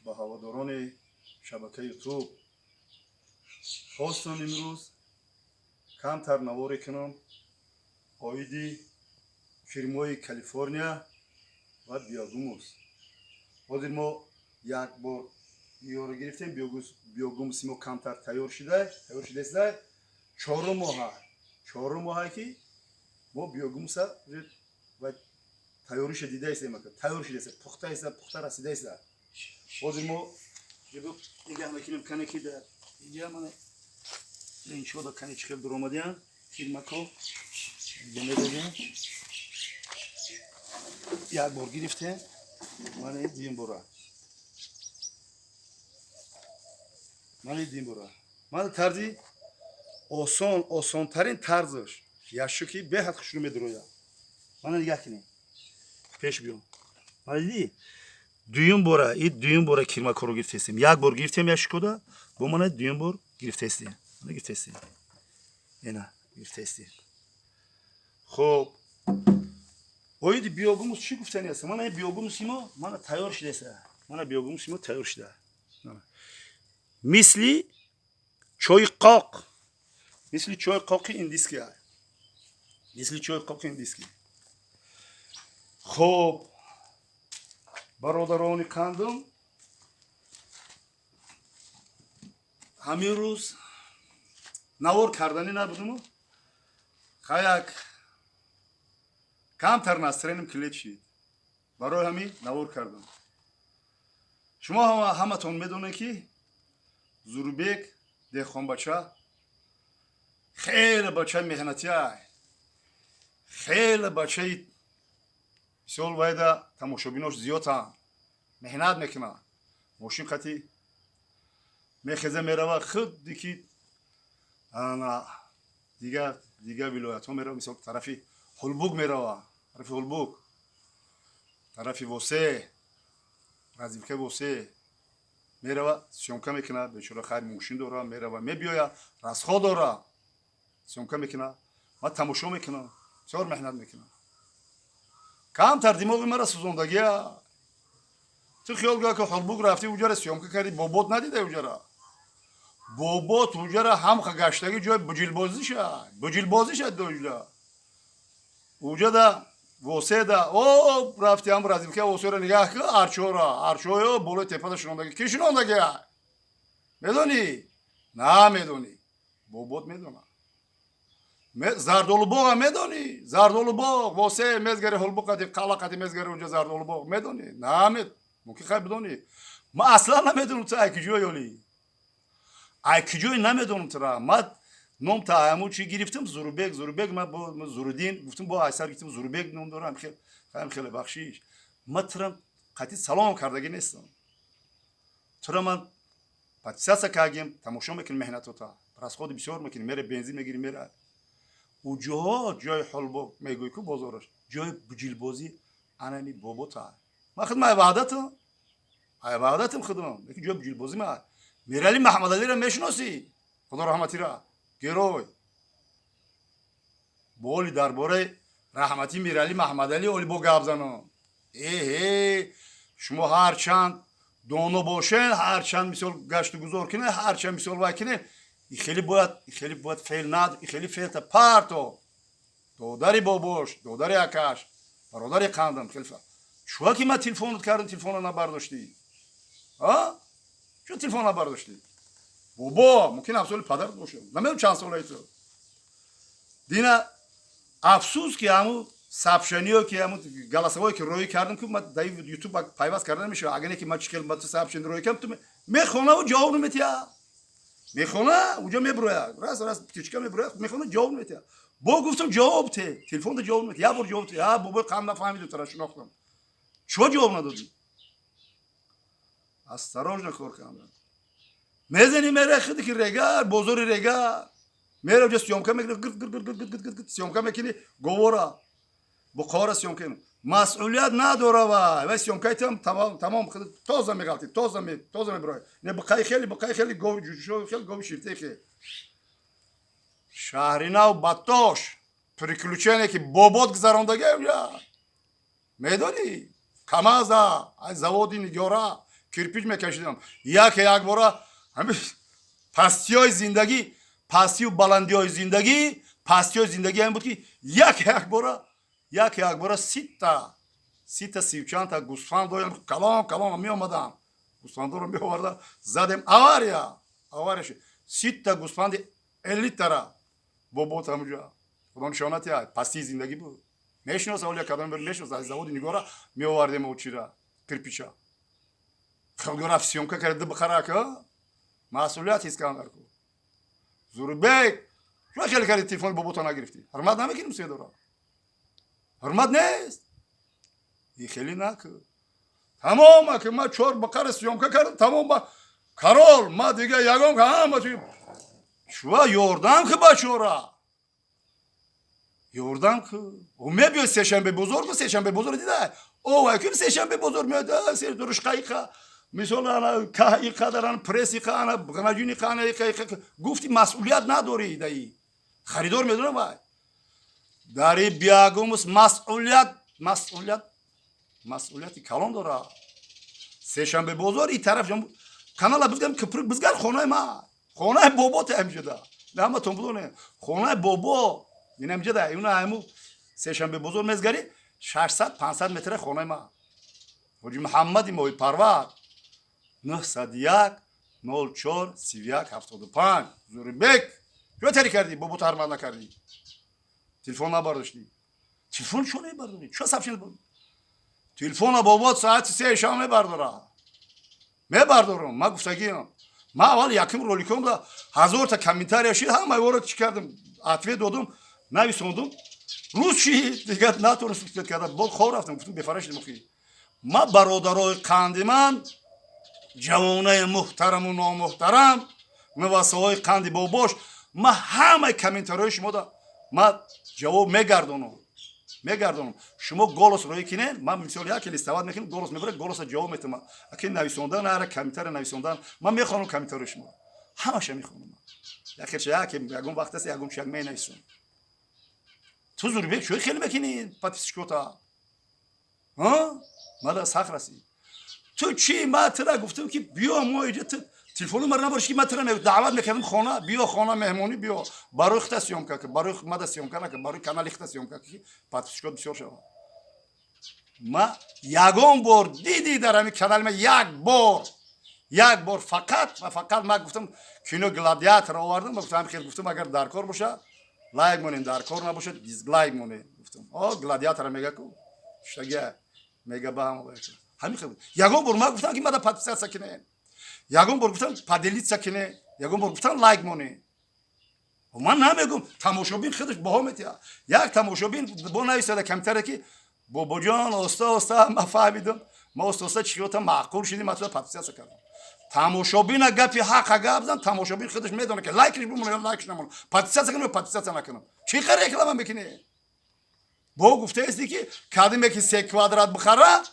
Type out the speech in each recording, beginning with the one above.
Ба ҳаводорони шабакаи Ютуб. Хостам имрӯз камтар наворе кунам оиди кирмои Калифорния ва биогумус. Ҳозир мо як бор ёро гирифтем, биогумуси мо камтар тайёр шуда, тайёр шудааст. Чорум моҳа, чорум моҳае, ки мо биогумуса ва тайёриша дидаистем, тайёр шудааст, пухтаиста, пухта расидааст. Ҳозир мо нигаҳ мекунем, кане ки дар инҷа мана иншода кане чӣ хел дуромадиян кирмако. Инҷа медодем, як бор гирифтем, мана дуюм бора, мана дуюм бора. Мана тарзи осон, осонтарин тарзаш яшу, ки беҳад хушрӯ медурояд. Мана нигаҳ кунем, пеш биём. Мана дидӣ, дуюм бора, и дуюм бора кирмакоро гирифтестем. Як бор гирифтем яшикода бо, мана дуюм бор гирифтестем, мана гирифтестем, ина гирифтестем. Хуб, оиди биогумус чӣ гуфтани аст? Мана биогумуси мо мана тайёр шудааст, мана биогумуси мо тайёр шуда, мисли чойи қоқ, мисли чойи қоқи индийский, мисли чойи қоқи индийский. Хуб, бародарони қандум, ҳамин рӯз навор карданӣ набудуму хаяк камтар настроением клет шид, барои ҳамин навор кардам. Шумо ҳаматон медонед, ки Зурбек деҳқонбача хеле бачаи меҳнатиай, хеле бачаи мисол вайда тамошобинош зиёданд, меҳнат мекунад, мошин қати мехеза, мерава, худи ки ана дигар дигар вилоятҳо мерава, мисол тарафи Ҳулбук мерава, тарафи Ҳулбук, тарафи Восе, развилкаи Восе мерава, съёмка мекунад. Бечора, хайр, мошин дора, мерава, мебиёяд, расход дора, съёмка мекунад, ман тамошо мекунам, бисёр меҳнат мекунам. Камтар димоғи мара сӯзондагия. Ту хиёл гӯя, ки Ҳулбук рафтӣ, уҷара съёмка кардӣ, бобот надида уҷара, бобот уҷара ҳамха гаштагӣ, ҷои буҷилбозиша, буҷилбозиша доҷда уҷада Воседа. О, рафти ҳам развилка Восера нигаҳ ки арчора, арчоё болои тепада шинондагӣ. Ки шинондагия, медонӣ, намедонӣ? Бобот медонад. Зардолубоға медонӣ? Зардолубоғ Восе мезгари, Ҳулбук қати, қала қати мезгари, унҷа зардолубоғ медонӣ? Намед, мумкин хай бидонӣ. Ман аслан намедонам, ту ай куҷо ёлӣ, ай куҷое намедонам тура. Ман ном та ҳамун чи гирифтам, Зурубек, Зурубек, ман бо Зуруддин гуфтам, бо айсар гирифтам, Зурубек ном дорам. Хеле хеле бахшиш, ман турам қатъи салом кардагӣ нестам. Тура ман подписаться кардем, тамошо мекунем меҳнатота, расходи бисёр мекунем, мере бензин мегирем, мера уҷоҳо, ҷои Ҳулбук мегӯй ку, бозораш, ҷои буҷилбозӣ анами бобота. Ман худм ай ваҳдатам, ай ваҳдатам худм, лекин ҷои буҷилбозӣ ма. Мирали Маҳмадалиро мешиносӣ? Худо раҳматира, герой боли. Дар бораи раҳмати Мирали Маҳмадалӣ оли бо гап занам. Эҳе, шумо ҳарчанд доно бошен, ҳарчанд мисол гашту гузор кунед, ҳарчанд мисол вай кунед, хеле бояд, хеле бояд феъл над, хеле феълта парто. Додари бобош, додари акаш, бародари қандам, хеле чуа ки ман телефонот кардам, телефонро набардоштӣ, а чун телефон набардоштӣ? Бобо, мумкин ҳамсоли падарат бошам, намедонам чанд солаи ту. Дина афсӯс, ки ҳамун сообщениё, ки ҳамун голосовое, ки роӣ кардам, ки ман дар Ютуб пайваст карда намешавад. Агар не ки ман чӣ хел ба ту сообщение роӣ кардам, ту мехонаву ҷавоб наметиҳа. Мехона, уҷо мебурояд, раз раз птичка мебурояд, мехона, ҷавоб наметиҳа. Бо гуфтам, ҷавоб те, телефонда ҷавоб наметиҳа. Як бор ҷавоб те, а бобои қанд, нафаҳмиду тара шинохтам, чо ҷавоб надодӣ? Осторожно кор кардам. Мезани, мере, худи ки Регар, бозори Регар мере, уҷа съёмка мекунӣ, гир гир гир гир гир гир гир съёмка мекунӣ, говора буқора съёмка мекунӣ, масъулият надора. Вай вай съёмкаи там тамом тамом, тоза меғалтӣ, тоза тоза мебирояд. Не буқаи хеле, буқаи хеле, гови ҷӯшо хеле, гови ширте хеле. Шаҳринав Баттош, приключение, ки бобот гузарондага уҷа, медонӣ? Камаза аз заводи Нигора Кирпич мекашидам. Яке як бора ҳами пастиҳои зиндагӣ, пастию баландиҳои зиндагӣ, пастиҳои зиндагӣ ҳамин буд, ки яке як бора 30-та, 34-та гӯсфанд доям, калон калон меомадам, гӯсфандоро меоварда задем, авария шуд. 30-та гӯсфанди элитара бобот ҳамуҷа, худо нишонати пастии зиндагӣ буд. Мешиноса, оля кадом мешиноса, аз заводи Нигора меовардем чира, кирпича. Рафт, съёмка карда бихарака, масъулият ҳис кардам. Ку Зурбек, чӯ хеле карди, телефони бобото нагирифтӣ? Ҳурмат намекунем, седора, ҳурмат нест. И хеле накӯ. Тамом, аки ма чор бақара съёмка кардам, тамом, ба корол ма дига ягон ҳама чува ёрдам ки бачора ёрдам ки о мебиёд. Сешанбе бозор ку, Сешанбе бозор дида, о ки Сешанбе бозор меояд, дурушқаиқа, мисол, ана иқадар, ана пресс иқа, ана ғанаҷун иқа, ана иқа, иқа. Гуфти, масъулият надорӣ, даи харидор медонам, вай дари биягумус масъулияти калон дорад. Сешанбе бозор и тараф канала бизгам, киприк бизгар, хонаи ма, хонаи бобо таамҷада, ҳаматон будоне, хонаи бобо инамҷада, ина ҳаму Сешанбе бозор мезгари, 600, 500 метра хонаи ма, Ҳоҷи Муҳаммади Моҳипарвар, 901 04 31 75. Зурибек, чӯ тари кардӣ, бобо ҳурмат накардӣ, телефон набардоштӣ. Телефон чӯ мебардорӣ? Чӯ сообщение телефона бобот соати 3 шаб мебардора? Мебардорам, ма гуфтагиам. Ма аввал якум роликом да ҳазорта комментария шид, ҳамаи воро чӣ кардам, ответ додум, нависондум. Рӯз чи дигар натонистам ответ карда, бо хоб рафтам, гуфтам, бефара шидам. Охи ма, бародарои қанди ман, ҷавонаи муҳтараму номуҳтарам, мувассаҳои қанди бобош, ма ҳамаи комментариҳои шумода ма ҷавоб мегардонам. Шумо голос роӣ кинен, ман, мисол, яке листовать мекунем, голос мебара, голоса ҷавоб метам. Аки нависондан, ара комментария нависондан, ман мехонам комментариҳои шумо, ҳамаша мехонам. Яхеча яке ягон вақт аст, ягон чияк менависам. Ту, Зурбек, чӯй хеле мекунӣ подписчикота мада сахт расид. Ту чӣ? Ма тира гуфтам, ки биё, мо иҷа, ту телефони мара набоши, ки ма тира даъват мекардам хона, биё хона, меҳмонӣ биё, барои хита съёмка ки, барои мада съёмка нака, барои канали хита съёмка ки, подписчикот бисёр шавад. Ма ягон бор диди дар ҳамин канали ма як бор, як бор фақат ва фақат ма гуфтам, кино «Гладиатор» овардам, ма гуфтам, хел гуфтам, агар дар кор боша, лайк монем, дар кор набошад, дизлайк монем, гуфтам. О «Гладиатора» мега ку штага мега, ба ҳамин хел. Ягон бор ма гуфтам, ки мада подписаться кинем? Ягон бор гуфтам, поделиться кине? Ягон бор гуфтам, лайк монем? Ман намегум, тамошобин худаш баҳо метиҳад. Як тамошобин бо нависада комментария, ки бобоҷон, оста оста ма фаҳмидам, ма оста оста чиёта маъқул шидим, ма подписаться кардам. Тамошобина гапи ҳақа гап зан, тамошобин худаш медонад, ки лайкаш бимона ё лайкаш намона, подписаться кунам ё подписаться накунам. Чӣ қа реклама мекунӣ? Бо гуфтаисти, ки кадиме ки се квадрат бихара,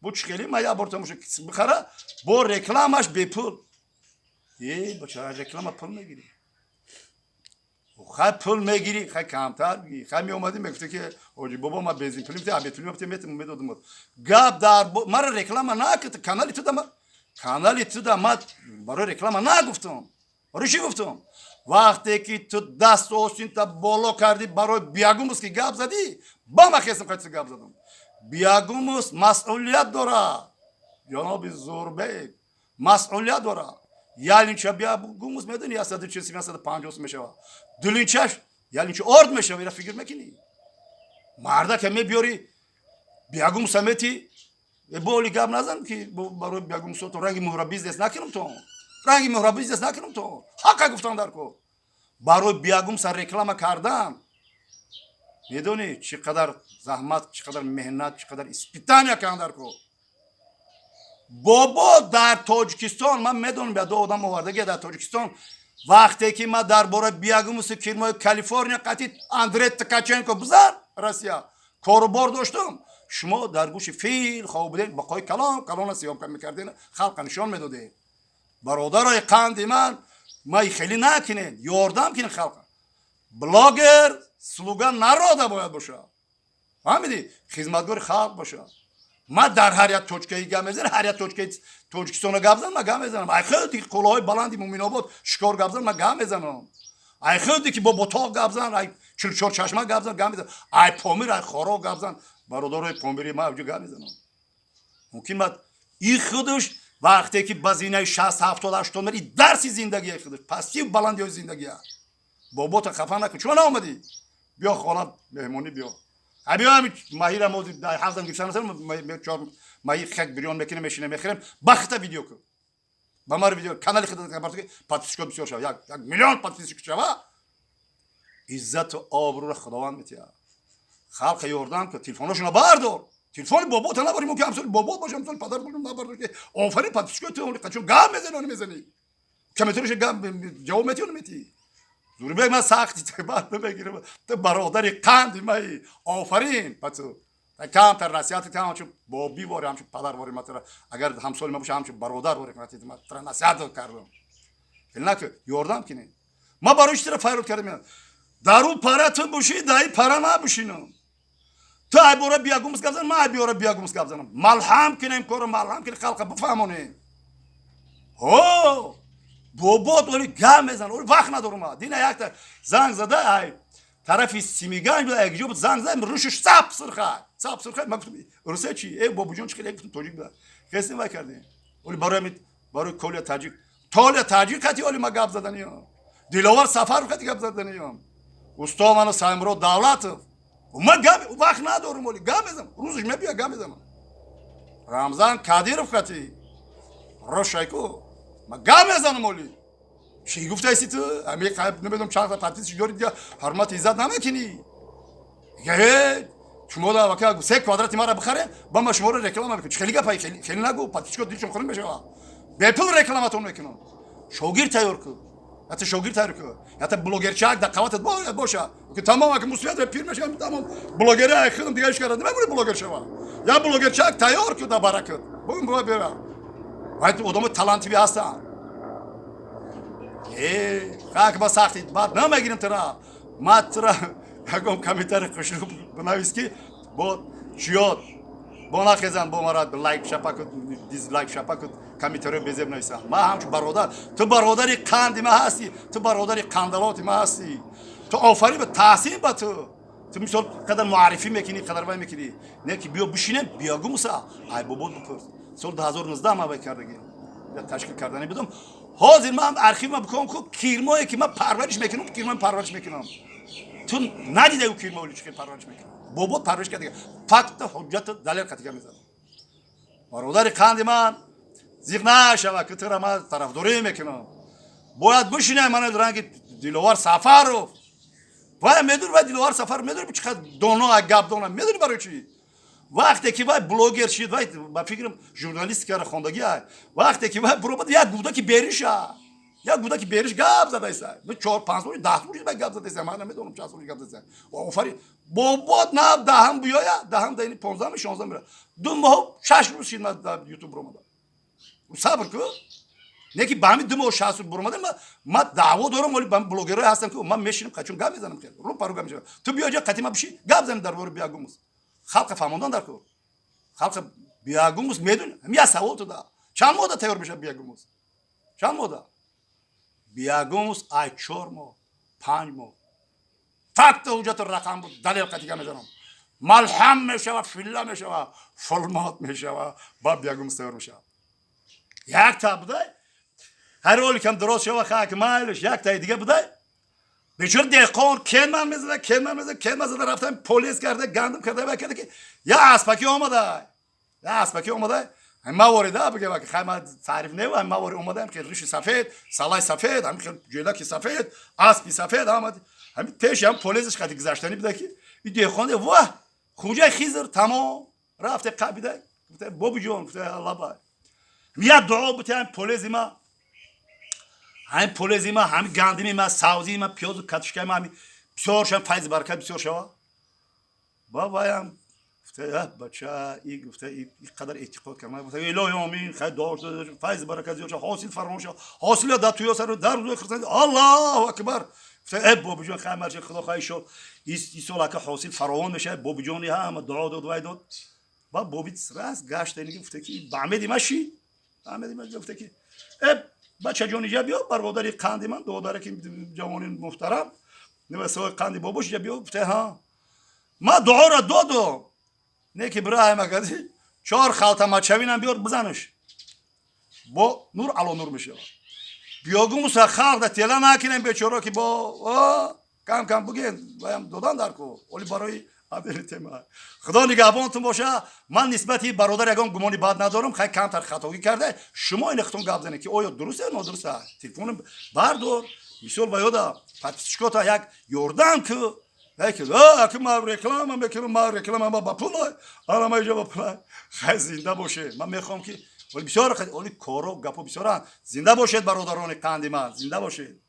бо чӣ хели ма як бор тамошо бихара, бо рекламаш бепул. Е бача, реклама пул мегирӣ? Хай, пул мегирӣ, хай, камтар бигӣ. Хай, меомадӣ, мегуфте, ки ҳоҷи бобо, ма бензин пули мете, обед пули мете, медодум. Гап дар мара реклама накард. Канали туда ма барои реклама нагуфтам. Барои чӣ гуфтам? Вақте ки ту дасту остинта боло кардӣ, барои Биягумус ки гап задӣ, ба ма хестам, қайтса гап задам. Биягумус масъулият дорад, ҷаноби Зурбек, масъулият дорад. Ялинча Биягумус, медони, 140, 150 мешавад, дулинчаш ялинча орд мешава. Ира фикр мекунӣ? Мардака мебиёри, Биягумуса мети, боли гап назан, ки барои Биягумусото ранги муҳра бизнес накунам, то ранги муҳра бизнес накунам, то ҳақа гуфтан дар кор. Барои Биягумса реклама кардан, медонӣ, чӣ қадар заҳмат, чӣ қадар меҳнат, чӣ қадар испытания кардан дар кор. Бобо дар Тоҷикистон, ман медонам, ду одам овардаги дар Тоҷикистон. Вақте ки ман дар бораи Биягумуси кирмои Калифорния қатӣ Андрей Ткаченко бизар Россия корубор доштам, шумо дар гӯши фил хоб будем, бақои калон калона съёмка мекардем, халқа нишон медодем. Бародарои қанди ман, май хеле накунед, ёрдам кунед халқа. Блогер слуга народа бояд бошад, фаҳмидӣ? Хизматгори халқ бошад. Ман дар ҳар як точкаи гап мезанам, ҳар як точкаи Тоҷикистона гап занам, ман гап мезанам. Ай худи қуллаҳои баланди Муминобод шикор гап занам, ман гап мезанам. Ай худи ки бо ботоқ гап зан, ай чилчор чашма гап зан, гап мезанам. Ай Помир, ай Хоро гап зан, бародарои помири ман авҷо гап мезанам. Мумкин ман и худаш вақте ки ба зинаи 60, 70, 80 мери, дарси зиндагии худаш пастию баландиҳои зиндагия. Бобота хафа накун. Чума наомадӣ? Биё хона, меҳмонӣ биё. Биё, ҳами маҳира мо ҳавзам гирифтан, чор маҳи хек бирён мекунем, мешинем, мехӯрем. Бахта видео кун, ба мар видео канали худат, подписчико бисёр шава, як миллион подписчик шава. Иззату обрӯро Худованд метиҳад. Халқа ёрдам кун, телефоношуна бардор. Телефони бобота набарӣ, мумкин ҳамсоли бобот боша, ҳамсоли падар боша, набардор ки офарин, подписчико ту қачон гап мезани, они мезани, комментарияша гап ҷавоб метиҳ, наметиҳ. Зурбек, ман сахти бад намегирам, ту бародари қанди маи, офарин ба ту. Камтар насиҳати кам, ҳамчун боби вори, ҳамчун падар вори ма тура, агар ҳамсоли ма боша, ҳамчун бародар вори ма тура насиҳат кардам. Хел наку, ёрдам кинем. Ма барои чи тура файрод кардам? Дар ӯ пара ту бошӣ, дар и пара ма бошинам. Ту ай бора биягумс гап зан, ма ай биёра биягумс гап занам. Малҳам кинем корро, малҳам кинем, халқа бифаҳмонем. Ҳо, бобот оли гап мезан, оли вақт надорум. Дина якта занг зада, ай тарафи Симиганҷ буд, якҷо буд, занг зада, рӯшаш сап сирха, сап сирха. Ман гуфтам: «Русия чи? Э, бобуҷон, чи хеле?» Гуфтам: «Тоҷик буда». Хестем, вай кардем. Оли барои Коля Таҷик, Толя Таҷик қати оли ма гап заданиём, Диловар Сафаров қати гап заданиём, усто ману Саймурод Давлатов. Ма гап вақт надорум, оли гап мезанам, рӯзаш мебия, гап мезанам. Рамзан Кадиров қати рошайку ма гап мезанам. Оли чӣ гуфтаисти ту? Ами намедонам чанд та подписчик дори, дига ҳурмати иззат намекунӣ. Э, шумо да се квадрати мара бихаре, ба ма шуморо реклама мекунам. Хеле гапай, хеле нагӯ, подписчико дилшон хунук мешава. Бепул рекламатон мекунам. Шогирд тайёр кун, ята шогирд тайёр кун, ята блогерчак дар қаватат бояд боша. Тамом, ака мусият пир мешавам, тамом, блогера худам дига иш карда намемонӣ, блогер шава. Я блогерчак тайёр кун, дар баракат бугун бува бера. Одамо талантиви ҳастанд. Э, как ба сахти баъд намегирим тура. Ма тура ягон комментари хушрӯ бинавис, ки бо чиёт бо нахезан, бо мара лайк шапаку, дизлайк шапаку, комментарио безеб нависам. Ма ҳамчун бародар, ту бародари қанди ма ҳастӣ, ту бародари қандалоти ма ҳастӣ. Ту офарин, ба таҳсин ба ту. Ту мисол қадар муаррифӣ мекунӣ, қадар вай мекунӣ. Не ки биё бишинем, биягу муса, ай бобот бипурс. Соли 2019 ма вай кардагим, ташкил кардани будам. Ҳозир ман архивма бикунам ку, кирмое ки ман парвариш мекунам, кирма парвариш мекунам, ту надида ку кирма чӣ парвариш мекунам. Бобот парвариш карда, факта, ҳуҷҷата, далел қатига мезанам. Бародари қанди ман, зиқ нашава ки тура ман тарафдорӣ мекунам. Бояд бишинам ман ранги Диловар Сафаров. Вай медуни, вай Диловар Сафаров медуни, чӣ қадр доно, гап дона. Медуни барои чӣ? Вақте ки вай блогер шид, вай ба фикрам журналистикаро хондагӣ. Вақте ки вай буромад, як гудаки бериша, як гудаки бериш гап задайса, чор панҷ сол, 10 сол вай гап задайса, ман намедонам чанд сол гап задайса. Офарин, бобот на даҳам биёя, даҳам даини 15-ми, 16 мира, 2 моҳ 6 рӯз шид ман дар Ютуб буромада. Сабр ку, не ки ба ҳамин 2 моҳ 6 рӯз буромада, ма даъво дорам. Оли ба блогерое ҳастам, ки ман мешинам, қачон гап мезанам, хел рӯ пару гап мешавам. Ту биё ҷа, қати ма биши, гап занем дар бораи биягумус. Халқа фаҳмондан дар кор, халқа биягумус медуни. Я савол туда: чанд моҳда тайёр мешавад биягумус? Чанд моҳда биягумус? Ай 4 моҳ, 5 моҳ. Факта, ҳуҷҷату, рақам буд, далел қатига мезанам. Малҳам мешава, филла мешава, фулмот мешава, ба биягумус тайёр мешава. Якта будай, ҳар оли кам дуроз шава, хак майлиш. Яктаи дига будай, бечора деҳқон кенман мезада, кенман мезада, кенман зада, рафтан полез карда, гандум карда, вай карда, ки я аспаки омада, я аспаки омада. Маворида бигем, ки хай, ман таъриф не, мавори омадаем, ки риши сафед, салаи сафед, ҳами хел ҷелаки сафед, аспи сафед омад. Ҳами пеши ҳам полезаш қати гузаштанӣ буда, ки и деҳқон: «Ва хуҷаи Хизр!» Тамом, рафте қабида, гуфта: «Бобиҷон», гуфта, «лаба, я дуо бути, ҳами полези ма, ҳамин полези ма, ҳамин гандими ма, савзии ма, пиёзу картошкаи ма, ҳами бисёр шава, файзи баракат бисёр шава». Ба ваям гуфта: «Бача, и», гуфта, «и қадар эътиқод кард». Гуфта: «Илоҳи, омин». Хай, дуо, файзи баракат зиёд шава, ҳосил фаровон шава, ҳосила дар туё сару дар рӯзои хурсандӣ. Аллоҳу акбар! Гуфта: «Э, бобиҷон, хай, марча худо хоҳи шод, и сол ака ҳосил фаровон мешавад». Бобиҷони ҳама дуо дод, вай дод. Ба боби раз гашта ини гуфта, ки ба Амеди ма ши, ба Амеди ма гуфта, ки э бачаҷон, иҷа биё, бародари қанди ман, додараки ҷавони муҳтарам, савои қанди бобош, иҷа биё. Гуфта, ҳа, ма дуоро додум, не ки бираҳем, агади чор халта мочевина м биёр, бизанаш, бо нур ало нур мешавад. Биёгумуса халқ да тела накунем, бечоро, ки бо кам кам буген, ваям додан дар ку оли барои адели тема. Худо нигаҳбонтун боша. Ман нисбати бародар ягон гумони бад надорам. Хай, камтар хатогӣ карда. Шумо ина худтон гап занед, ки оё дуруст ё нодуруст. Телефон бардор, мисол, ба ёда подписчик ота як ёрдам ку. Ки ман реклама мекунам, ман реклама ба пулай, ана ма иҷа ба пулай. Хай, зинда боше. Ман мехоҳам, ки бисёр оли коро, гапо бисёранд. Зинда бошед, бародарони қанди ман, зинда бошед.